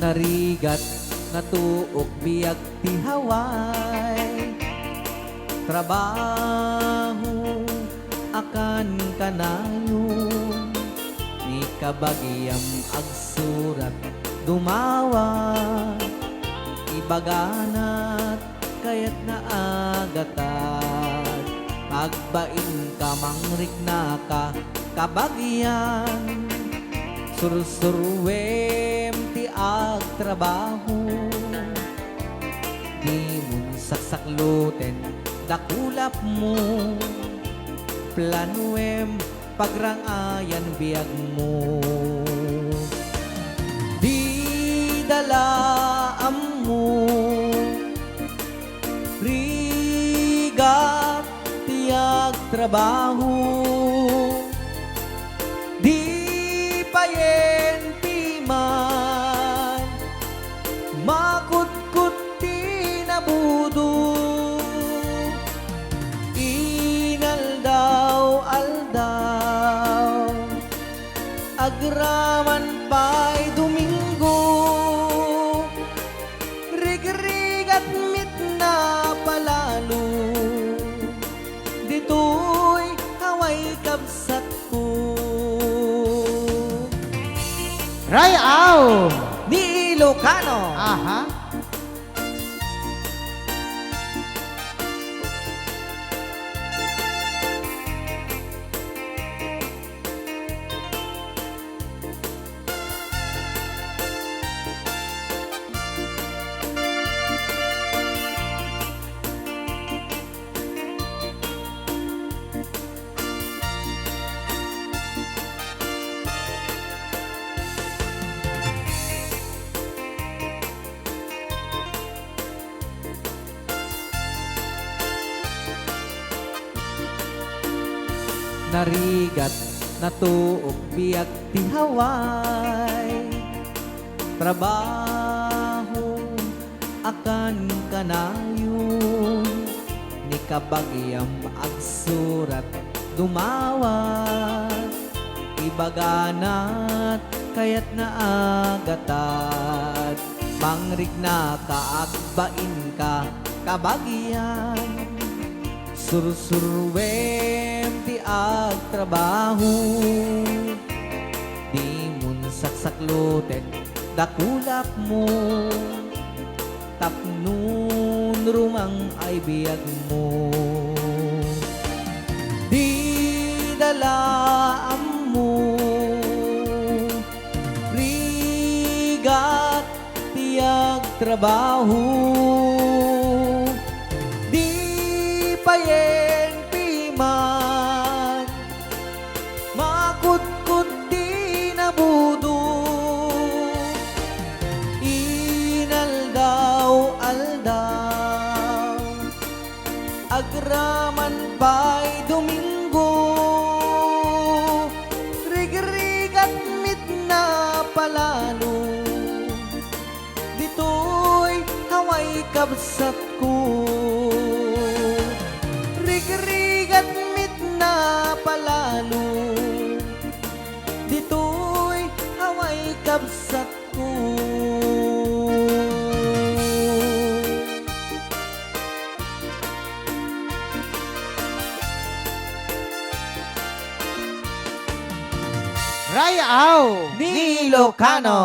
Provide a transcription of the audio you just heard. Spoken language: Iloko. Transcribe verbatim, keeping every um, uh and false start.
Narigat, natuok biag ti Hawaii. Trabaho, akan kanayon. Ni kabagiam agsurat, dumawa. Ibaganat, kayatna a gatad. Agbainka, mangriknaka, kabagian. Sursuruem ti agtrabaho. Dimon saksakloten dakulapmo. Planuem, pagrangayan biagmo. Dida la ammo, rigat ti agtrabaho. Di payen piman, makutkot ti nabudo. Inaldaw-aldaw, agraman pay Domingo, rigrigat met napalalo. Ditoy Hawaii, kabsatko. Ray-aw ni Ilocano. Aha. Narigat, natuok biag ti Hawaii. Trabaho, akan kanayon. Ni kabagiam agsurat, dumawat. Ibaganat, kayatna a gatad. Mangriknaka, agbainka, kabagian. Sursuruem ti agtrabaho. Dimon saksakloten dakulapmo. Tapno rumang-ay biagmo. Dida la ammo, rigat ti agtrabaho. Di payen piman, makutkot ti nabudo. Inaldaw-aldaw, agraman pay Domingo, rigrigat met napalalo. Ditoy Hawaii, kabsatko, rigrigat met napalalo. Ditoy Hawaii, kabsatko. Ray-aw ni Ilocano.